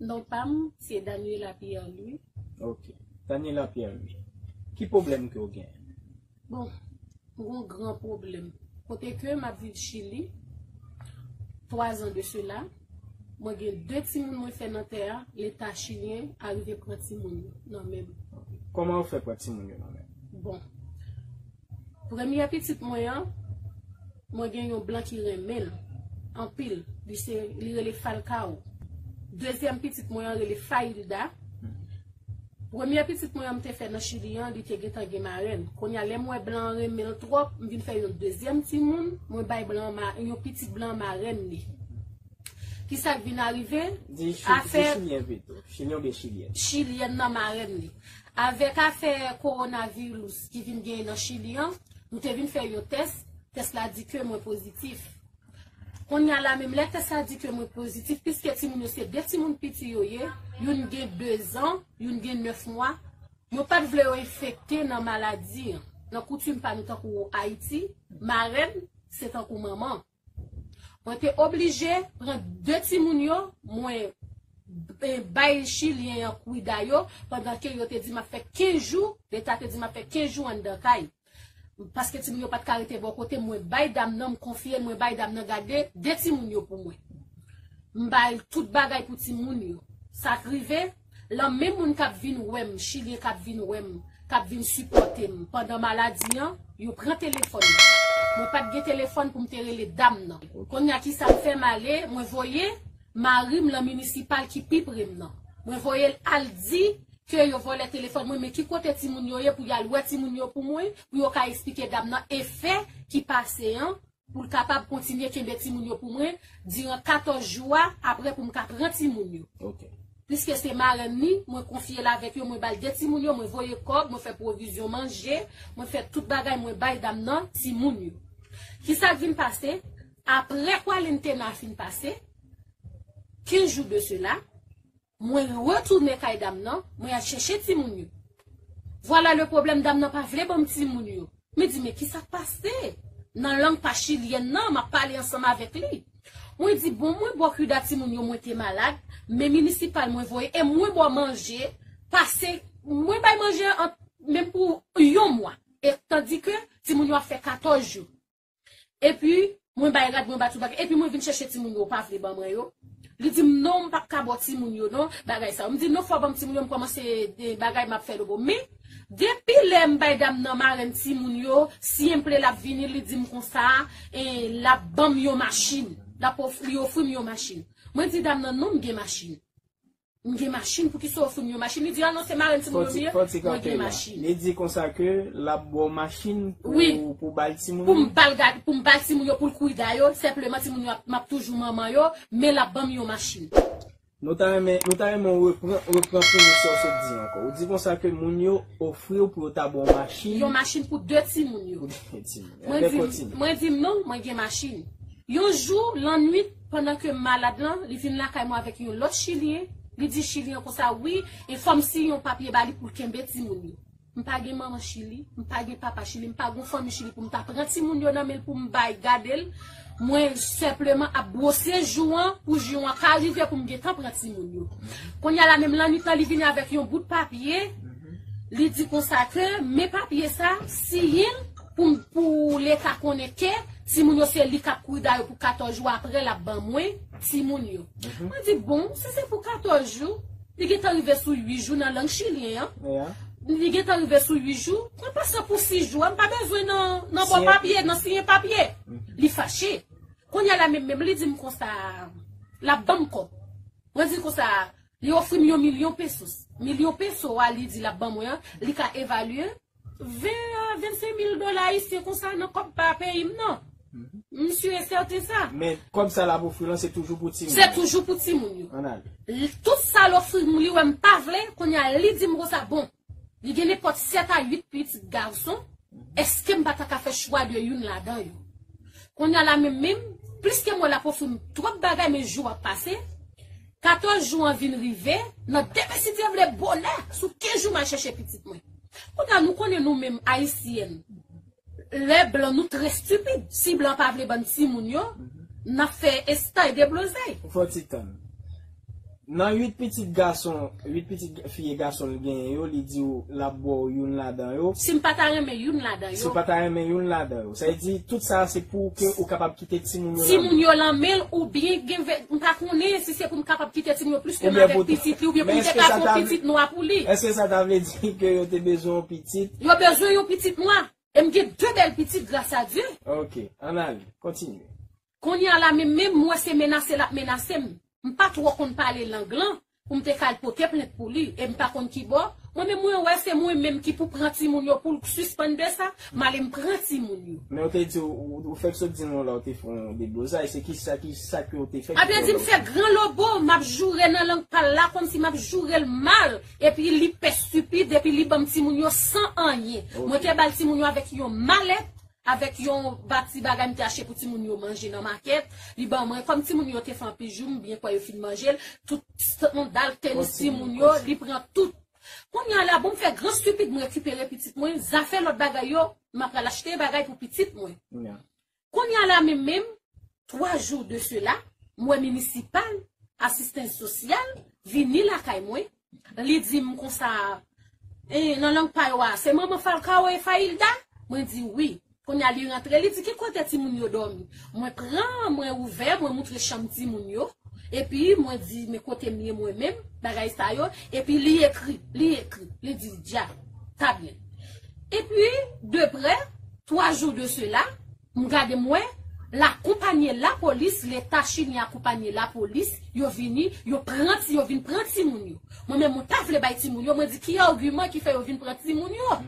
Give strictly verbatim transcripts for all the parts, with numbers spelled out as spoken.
Non pa m, se Daniela Pierre Louis. Ok. Daniela Pierre Louis. Ki pwoblèm ke w gen? Bon, m gon gran pwoblèm. Kote ke m ap viv Chili, twa zan de sela, mwen gen de timoun mwen fè nan tè a, leta chilyen arive pran timoun yo nan men m. Kòman yo fè pran timoun yo nan men? Bon. Premye pitit mwen an, mwen gen yon blan ki renmen l anpil. Li se li rele Falcao. Dezyèm pitit mwen an rele Failda. Premye pitit mwen an m te fè nan Chili an, li te gentan gen marenn. Kounye a lè m wè blan an renmen l twòp, m vin fè yon dezyèm timoun, mwen bay blan an ma, yon pitit blan an marenn li. Kisa k vin arive? Di chilyen pito. Chilyen oubyen chilyèn? Chilyèn nan marenn li. Avèk afè kowonavirus ki vin genyen nan Chili an, nou te vin fè yon tès, tès la di ke mwen pozitif. Kounye a la menm lè tès la di ke mwen pozitif, piske timoun yo se de timoun piti yo ye, youn gen de zan, youn gen nèf mwa, mwen pa t vle yo enfekte nan maladi an. Nan koutim pa nou tankou Ayiti, marenn se tankou manman. Mwen te oblije pran de timoun yo, mwen bay chilyen an kwida yo, pandan ke yo te di m ap fè kenz jou, leta te di m ap fè kenz jou anndan kay. Paske timoun yo pa t ka rete bò kote m, mwen bay dam nan, m konfye l, mwen bay dam nan gade de timoun yo pou mwen. M bay tout bagay pou timoun yo. Sa k rive, lan menm moun k ap vin wè m, chilyen k ap vin wè m, k ap vin sipòte m pandan maladi an, yo pran telefòn mwen. Mwen pa t gen telefòn pou m te rele dam nan. Kounye a kisa m fè, m ale, mwen voye mari m lan minisipal ki pi pre m nan. Mwen voye l al di ke yo vòlè telefòn mwen, men ki kote timoun yo ye pou y al wè timoun yo pou mwen, pou yo ka eksplike dam nan efè ki pase an, pou l kapab kontinye kenbe timoun yo pou mwen diran katòz jou a, apre pou m ka pran timoun yo. Ok. Piske se marenn li, mwen konfye l avèk yo, mwen ba l de timoun yo, mwen voye kòb, mwen fè pwovizyon manje, mwen fè tout bagay, mwen bay dam nan timoun yo. Kisa k vin pase? Apre kwalentenn nan fin pase, kenz jou de sela, mwen retounen kay dam nan, mwen al chèche timoun yo. Vwala le pwoblèm, dam nan pa vle ban m timoun yo. Mwen di, men kisa k pase? Nan lang pa chilyèn nan, m ap pale ansanm avèk li. Mwen di, bon, mwen bò kwida timoun yo, mwen te malad, men minisipal mwen voye, e mwen bò manje, pase, mwen bay manje an, menm pou yon mwa. E tandike timoun yo ap fè katòz jou. Epi, mwen bay rad, mwen bay tout bagay. Epi mwen vin chèche timoun yo, pa vle ban mwen yo. Li di m non, m p ap ka bò timoun yo non, bagay sa yo. M di non, fò ban m timoun yo, m kòmanse de bagay m ap fè lobo. Men, depi lè m bay dam nan marenn timoun yo, si m ple l ap vini, li di m konsa, e, l ap ban m yon machin. L ap of, li ofri m yon machin. Mwen di dam nan non, m gen machin. M gen machin, poukisa w ofri m yon machin? Li di, a non, se marenn timoun yo m ye, mwen gen machin. Li di konsa ke l ap ba w machin pou, pou bay timoun yo? Pou m ba l gad, pou m bay timoun yo, pou l kwida yo, senpleman timoun yo, m ap toujou manman yo, men l ap ban m yon machin. Nou ta renmen, nou ta renmen w repran, repran pou nou sa w sot di ankò. Ou di konsa ke moun yo ofri w pou yo ta ba w machin. Yon machin pou de timoun yo. Pou de timoun. Mwen di, mwen di m non, mwen gen machin. Yon jou, lannwit, pandan ke m malad lan, li vin lakay mwen avèk yon lòt chilyen. Li di chilyen konsa, wi, e fò m siyen yon papye ba li pou l kenbe timoun yo. M pa gen manman Chili, m pa gen papa Chili, m pa gen fanmi Chili pou m ta pran timoun yo nan men l pou m bay gade l. Mwen senpleman ap bwose jou an pou jou an ka rive pou m gentan pran timoun yo. Kounye a la menm lannwit lan, li vini avèk yon bout papye. Li di konsa ke men papye sa, siyen l pou, pou leta konnen ke timoun yo se li k ap kwida yo pou katòz jou, apre l ap ban mwen timoun yo. Mwen di, bon, si se pou katòz jou, li gentan rive sou uit jou nan lang chilyen an. Li gentan rive sou uit jou, pran pasyan pou sis jou a, m pa bezwen nan, nan bò papye, nan siyen papye. Li fache. Kounye a la menm, menm li di m konsa, l ap ban m kòb. Mwen di l konsa, li ofri m yon milyon pesos. Milyon peso a li di l ap ban mwen an, li ka evalye ven a vennsenk mil dola ayisyen konsa nan kòb pa peyi m nan. M si e sèten sa. Men kòb sa l ap ofri lan, se toujou pou timoun yo. Se toujou pou timoun yo. Ann ale. Tout sa l ofri m, li wè m pa vle, kounye a li di m konsa, bon, li gen nenpòt sèt a uit pitit gason, èske m pa ta ka fè chwa de youn ladan yo? Kounye a la menm, menm, pliske m wè l ap ofri m twòp bagay, men jou ap pase, katòz jou an vin rive, nan demen si Dye vle bonè, sou kenz jou m al chèche pitit mwen. Kounye a nou konnen nou menm ayisyèn, lè blan nou trè estipid. Si blan pa vle ban n timoun yo, n ap fè estay deblozay. Ou fè w ti tann. Nan uit pitit gason, uit pitit fi e gason l genyen yo, li di w l ap ba w youn ladan yo. Si m pa ta renmen youn ladan yo. Si w pa ta renmen youn ladan yo. Sa vle di, tout sa se pou ke ou kapab kite timoun yo nan men. Timoun yo nan men l, oubyen gen vè, m pa konnen si se pou m kapab kite timoun yo plis ke m avèk pitit li, oubyen pou m te ka fè yon pitit nwa pou li. Èske sa ta vle di ke yo te bezwen yon pitit? Yo bezwen yon pitit nwa. E m gen de bèl pitit, gras a Dye. Ok, ann ale, kontinye. Kounye a la menm, menm m wè se menase l ap menase m. M pa twò konn pale lang lan pou m te ka al pote plent pou li. E m pa konn kibò. Mwen menm mwen wè se mwen menm ki pou pran timoun yo pou l sispann de sa. M ale m pran timoun yo. Men ou te di, ou, ou fèk sot di nou la ou te fè yon deblozay. Se kisa, kisa ke ou te fè ki te... Sa vle di m fè gran lobo, m ap joure nan lang pa l la kòmsi m ap joure l mal. Epi li pè stipid, epi li ban m timoun yo san anyen. Mwen te ba l timoun yo avèk yon malèt, avèk yon ba ti bagay m te achte pou timoun yo manje nan makèt. Li ban mwen, kòm timoun yo te fè anpil jou, m byen kwè yo fin manje l. Tout sandal, tenis timoun yo, li pran tout. Kounye a la, bon, m fè gran stipid, m rekipere pitit mwen, zafè lòt bagay yo, m ap al achte bagay pou pitit mwen. Kounye a la menm menm, twa jou de sela, m wè minisipal, asistans sosyal, vini lakay mwen. Li di m konsa, eh, nan lang pa yo a, se manman Falcao e Failda? Mwen di wi. Kounye a li rantre, li di ki kote timoun yo dòmi. Mwen pran, mwen ouvè, mwen moutre chanm timoun yo. Epi mwen di, men kote m ye mwen menm, bagay sa yo. Epi li ekri, li ekri, li di, dja, ta byen. Epi, de prè, twa jou de sela, m gade m wè, l akonpanye lapolis, Leta chilyen akonpanye lapolis, yo vini, yo pran ti, yo vin pran timoun yo. Mwen menm, mwen pa vle bay timoun yo, mwen di, ki agiman ki fè yo vin pran timoun yo?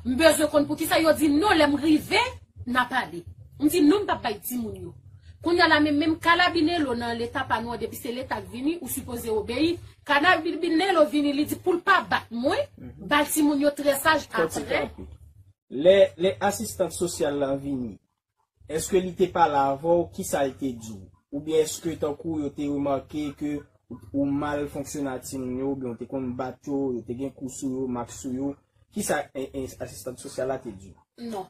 M bezwen konn poukisa, yo di, non, lè m rive, n a pale. M di, non, m p ap bay timoun yo. Kounye a la menm, menm Kalabinelo nan Leta pa nou an, depi se Leta k vini, ou sipoze obeyi. Kalabinelo vini, li di pou l pa bat mwen, ba l timoun yo trè saj apre. Lè, lè asistant sosyal la vini, èske li te pale avè w? Kisa l te di w? Oubyen èske tankou yo te remake ke ou mal fonksyone ak timoun yo, oubyen ou te konn bat yo, yo te gen kou sou yo, mak sou yo? Kisa, e, e, asistant sosyal la te di w? Non.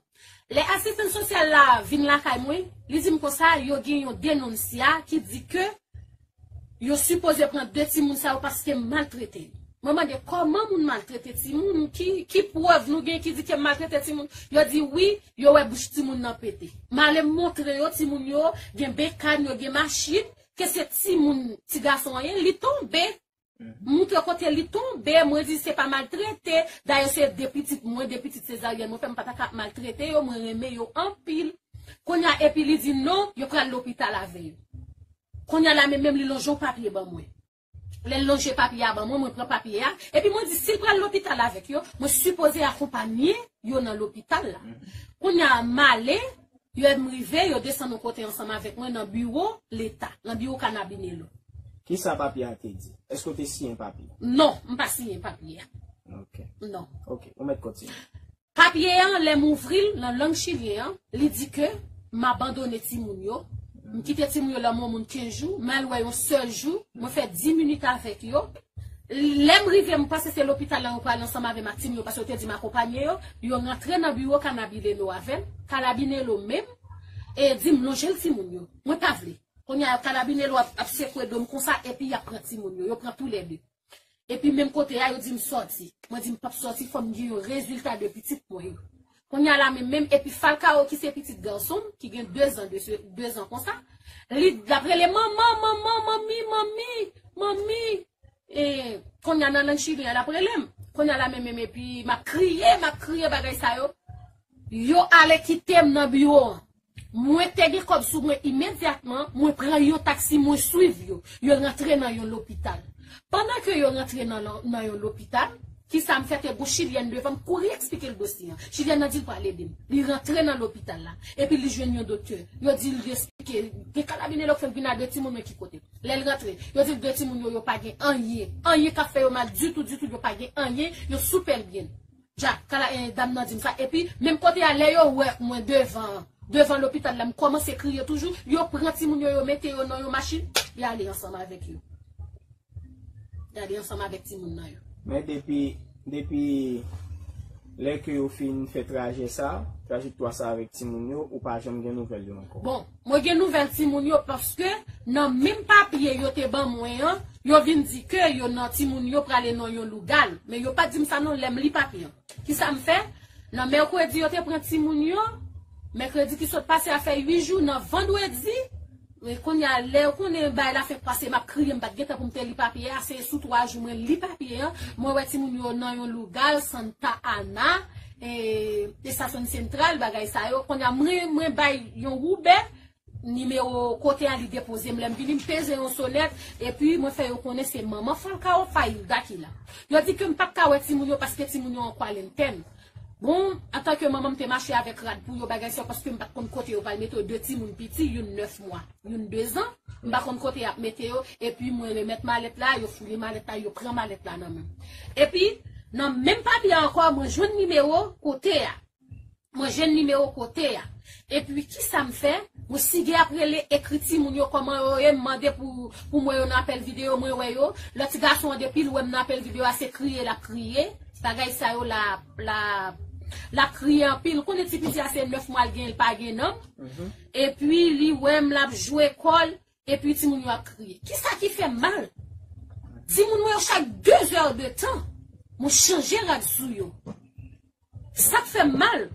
Lè asistan sosyal la vin lakay mwen, li di m konsa, yo gen yon denonsya ki di ke yo sipoze pran de timoun sa yo paske m maltrete yo. Mwen mande, kòman moun maltrete timoun? Ki, ki prèv nou gen ki di ke m maltrete timoun? Yo di wi, yo wè bouch timoun nan pete. M ale m montre yo timoun yo gen bekàn, yo gen machin, ke se timoun, ti gason an ye, li tonbe. M montre kote li tonbe, mwen di se pa maltrete. Dayè se de pitit mwen, de pitit sezaryèn mwen fè, m pa ta ka ap maltrete yo, mwen renmen yo anpil. Kounye a epi li di non, yo pral lopital avè yo. Kounye a la menm menm li lonje yon papye ban mwen. Lè l lonje papye a ban mwen, mwen pran papye a. Epi mwen di si l pral lopital avèk yo, mwen sipoze akonpanye yo nan lopital la. Kounye a m ale, lè m rive, yo desann yon kote ansanm avèk mwen nan biwo Leta, nan biwo Kanabinelo. Kisa papye a te di? Èske w te siyen papye a? Non, m pa siyen papye a. Ok. Non. Ok, ou mèt kontinye. Papye an, lè m ouvri l nan lang chilyen an, li di ke m abandone timoun yo. M kite timoun yo lè m yon moun kenz jou, m al wè yon sèl jou, mwen fè dis minit avèk yo. Lè m rive, m panse se lopital la yo pral ansanm avè m ak timoun yo, paske yo te di m akonpanye yo. Yo rantre nan biwo Kanabinelo avè m. Kanabinelo menm, e di m lonje l timoun yo. Mwen pa vle. Kounye a, Kanabinelo ap, ap sekwe do m konsa, epi y ap pran timoun yo. Yo pran toulède. Epi menm kote a, yo di m sòti. Mwen di m p ap sòti, fò m gen yon rezilta de pitit mwen yo. Kounye a la menm, menm, epi Falcao ki se pitit gason m, ki gen de zan de se, de zan konsa, li, l ap rele manman, manman, manmi, manmi, manmi. E, kounye a nan lang chilyen an, l ap rele m. Kounye a la menm, menm, epi m ap kriye, m ap kriye bagay sa yo. Yo ale kite m nan biwo an. Mwen te gen kòb sou mwen imedyatman, mwen pran yon taksi, mwen swiv yo. Yo rantre nan yon lopital. Pandan ke yo rantre nan, nan yon lopital, kisa m fè, te gon chilyèn devan m, kouri eksplike l dosye an. Chilyèn nan di l pral ede m. Li rantre nan lopital la. Epi li jwenn yon doktè. Yo di l, li eksplike, gen Kanabinelo k fè l vin a de timoun mwen ki kote. Lè l rantre, yo di l de timoun yo, yo pa gen anyen. Anyen k ap fè yo mal ditou, ditou, yo pa gen anyen, yo sou pèl byen. Dja, kala, e, dam nan di m sa. Epi, menm kote a, lè yo wè mwen devan, devan lopital la, m kòmanse kriye toujou, yo pran timoun yo, yo mete yo nan yon machin, y ale ansanm avèk yo. Y ale ansanm avèk timoun nan yo. Men depi, depi, lè ke yo fin fè trajè sa, trajektwa sa avèk timoun yo, ou pa janm gen nouvèl yo ankò? Bon, mwen gen nouvèl timoun yo paske nan menm papye yo te ban mwen an, yo vin di ke yo nan timoun yo prale nan yon lougal. Men yo pa di m sa non, lè m li papye an. Kisa m fè? Nan mèkredi yo te pran timoun yo, mèkredi ki sot pase a fè uit jou, nan vandredi, men kounye a, lè yo konnen bagay la fenk pase, m ap kriye, m pa t gen tan pou m te li papye a, se sou twa jou mwen li papye an, mwen wè timoun yo nan yon lougal, Santa Ana, e, estasyon sentral, bagay sa yo. Kounye a, mwen, mwen bay yon Uber, nimewo kote a li depoze m, lè m vini, m peze yon sonèt, epi mwen fè yo konnen se manman Falcao Failda ki la. Yo di ke m p ap ka wè timoun yo paske timoun yo an kwarantèn. Bon, antanke manman, m te mache avèk rad pou yo, bagay sa yo, paske m pa t konn kote yo pral mete yo, de timoun piti, youn nèf mwa, youn dezan, m pa konn kote y ap mete yo, epi mwen remèt malèt la, yo fouye malèt la, yo pran malèt la nan men m. Epi, nan menm papye a ankò, mwen jwenn nimewo kote a. Mwen jwenn nimewo kote a. Epi, kisa m fè? Mwen sige ap rele, ekri timoun yo kòman yo ye, m mande pou, pou mwen yo nan apèl videyo, mwen wè yo. Lè ti gason an, depi l wè m nan apèl videyo a, se kriye l ap kriye. Bagay sa yo la, la, l ap kriye anpil. Ou konnen ti piti a se nèf mwa l gen, l pa gen nanm. Epi li wè m l ap jwe kò l, epi timoun yo ap kriye. Kisa ki fè m mal? Timoun mwen yo chak de zè de tan, mwen chanje rad sou yo. Sa k fè m mal,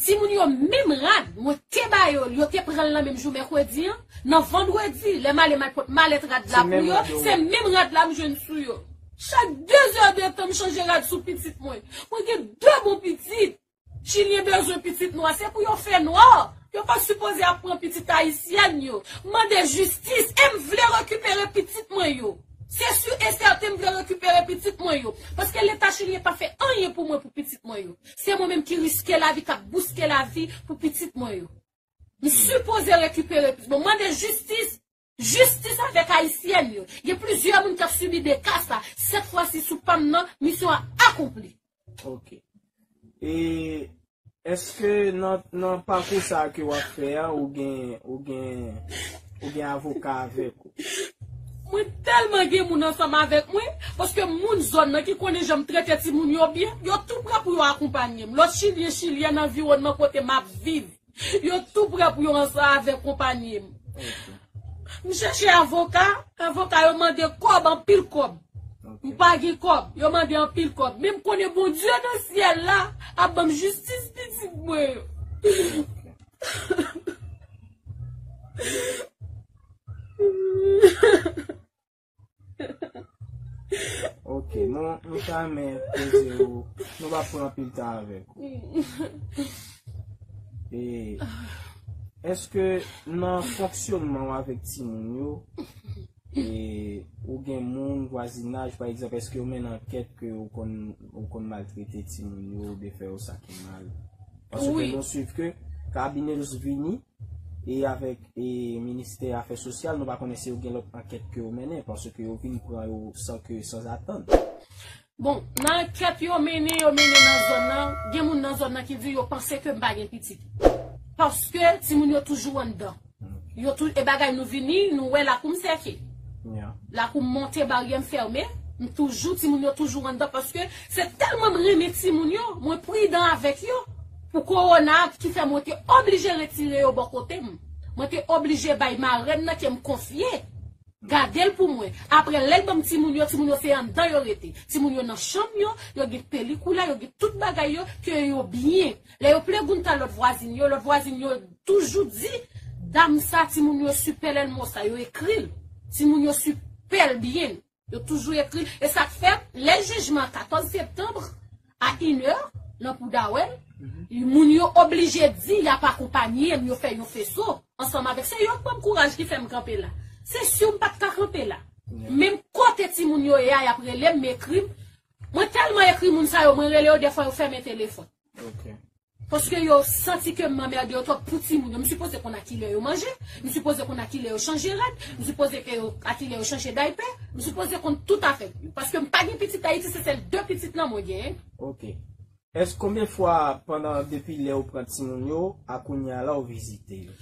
timoun yo menm rad, mwen te ba yo l, yo te pran l nan menm jou mèkredi an, nan vandredi, lè m ale m al pot malèt rad la pou yo, se menm rad la m jwenn sou yo. Chak de zè de tan m chanje rad sou pitit mwen. Mwen gen de bon pitit. Chilyen bezwen pitit nwa, se pou yo fè nwa. Yo pa sipoze ap pran pitit ayisyèn yo. Mande jistis, e m vle rekipere pitit mwen yo. Se si e sèten m vle rekipere pitit mwen yo. Paske Leta chilyen pa fè anyen pou mwen, pou pitit mwen yo. Se mwen menm ki riske lavi, k ap bouske lavi pou pitit mwen yo. M sipoze rekipere pitit mwen. Mande jistis, jistis avèk ayisyèn yo. Gen plizyè moun k ap sibi de ka sa. Sèt fwa si sou pa m nan, misyon an akonpli. Ok. E èske nan, nan pakou sa ke w ap fè a, ou gen, ou gen, ou gen avoka avèk ou? Mwen tèlman gen moun ansanm avèk mwen, paske moun zòn nan ki konnen jan m trete timoun yo byen, yo tou prè pou yo akonpanye m. Lòt chilyen, chilyèn anviwònman kote m ap viv, yo tou prè pou yo ansanm avèk konpanye m. M chèche avoka, avoka yo mande kòb, anpil kòb. M pa gen kòb, yo mande anpil kòb. Men m konnen Bondye nan syèl la ap ban m jistis pitit mwen yo. Ok, nou, nou ta renmen poze ou, nou pa pran anpil tan avèk ou. E, èske nan fonksyonman w avèk timoun yo, e, ou gen moun, vwazinaj, pa egzanp, èske yo mennen ankèt ke ou konn, ou konn maltrete timoun yo, oubyen fè yo sa ki mal? Paske nou swiv ke Carabineros vini, e avèk, e, ministè afè sosyal, nou pa konnen si yo gen lòt ankèt ke yo mennen, paske yo vin pran yo san ke, san atann. Bon, nan ankèt yo mennen, yo mennen nan zòn nan, gen moun nan zòn nan ki di yo panse ke m pa gen pitit. Paske timoun yo toujou anndan. Yo tou, e bagay nou vini, nou wè lakou m sèke. Lakou m monte, baryè m fèmen, m toujou, timoun yo toujou anndan, paske se tèlman m renmen timoun yo, mwen pridan avèk yo. Pou kowona a ki fè mwen te oblije retire yo bò kote m. Mwen te oblije bay marèn nan ke m konfye gade l pou mwen. Apre, lè l ban m timoun yo, timoun yo se anndan yo rete. Timoun yo nan chanm yo, yo gen pelikoula, yo gen tout bagay yo, ke yo byen. Lè yo pregunta lòt vwazin yo, lòt vwazin yo toujou di, dam sa, timoun yo super hermosa, yo ekri l. Timoun yo super bien. Yo toujou ekri l. E sa k fè, lè jijman katòz septanm, a inè, nan kou Dawèl, moun yo oblije di y ap akonpanye m, yo fè yon feso ansanm avèk. Se yo k ban m kouraj ki fè m kanpe la. Se si w m pa t ka kanpe la. Menm kote timoun yo ye a, y ap rele m, m ekri m. Mwen tèlman ekri moun sa yo, mwen rele yo, dèfwa yo fèmen telefòn. Paske yo santi ke m anmède yo twòp pou timoun yo. M sipoze konn a kilè yo manje, m sipoze konn a kilè yo chanje rad, m sipoze ke yo, a kilè yo chanje daypè, m sipoze konn tout afè. Paske m pa gen pitit Ayiti, se sèl de pitit lan mwen genyen. Ok. Èske konbyen fwa pandan, depi lè ou pran timoun yo, a kounye a la ou vizite yo?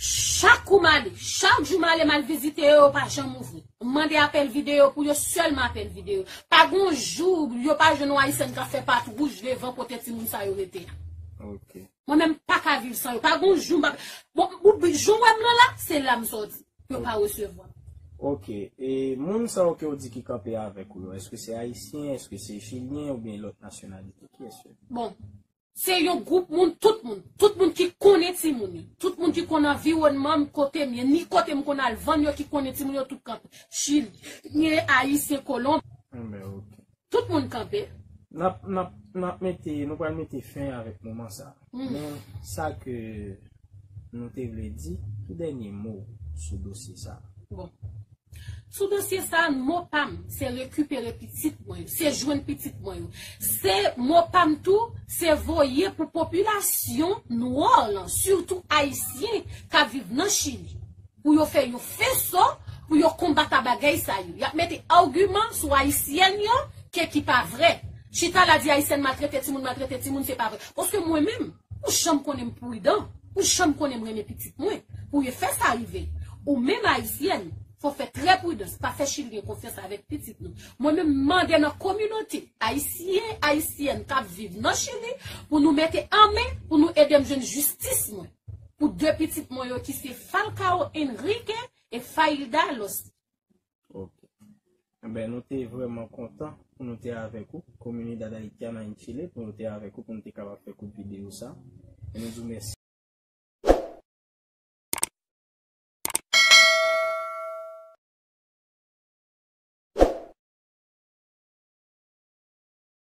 Chak kou m ale, chak jou m ale, m al vizite yo, yo pa janm ouvri. M mande apèl videyo pou yo, sèlman apèl videyo. Pa gon jou yo pa jwenn yon Ayisyèn k ap fè pat wouj devan kote timoun sa yo rete a. Ok. Mwen menm pa ka viv san yo. Pa gon jou m pa. Bon, ou- jou wè m lan la, se la m sòti. Yo pa resevwa. Ok. E moun sa yo ke w di ki kanpe avèk ou yo, èske se ayisyen, èske se chilyen oubyen lòt nasyonalite? Kiyès yo? Bon, se yon gwoup moun, tout moun. Tout moun ki konnen timoun yo. Tout moun ki konn anviwònman m, kote m ye, ni kote m konn al vann yo, ki konnen timoun yo, tout kanpe. Chilyen, ayisyen, kolonbyen. Enben, ok. Tout moun kanpe. N ap, n ap, n ap mete, nou pral mete fen avèk moman sa. Mm. Men sa ke nou te vle di, ki dènye mo sou dosye sa? Bon. Sou dosye sa, mo pa m, se rekipere pitit mwen yo, se jwenn pitit mwen yo. Se mo pa m tou, se voye pou popilasyon nwa lan, sitou ayisyen k ap viv nan Chili. Pou yo fè yon feso, pou yo konbat a bagay sa yo. Y ap mete agiman sou ayisyèn yo ke ki pa vre. Chita la di ayisyèn maltrete timoun, maltrete timoun, se pa vre. Paske mwen menm, ou janm konnen m pridan, ou janm konnen m renmen pitit mwen. Pou yo fè sa rive, ou menm ayisyèn, fò fè trè pridans, pa fè chilyen konfyans avèk pitit nou. Mwen menm m mande nan kominote ayisyen, ayisyèn k ap viv nan Chili pou nou mete an men, pou nou ede m jwenn jistis mwen. Pou de pitit mwen yo ki se Falcao Enrique e Failda Lost. Ok. Enben, nou te vrèman kontan pou nou te avèk ou, Comunidad Haitiana en Chile, pou nou te avèk ou, pou nou te kapab fè kout videyo sa. E nou di w mèsi.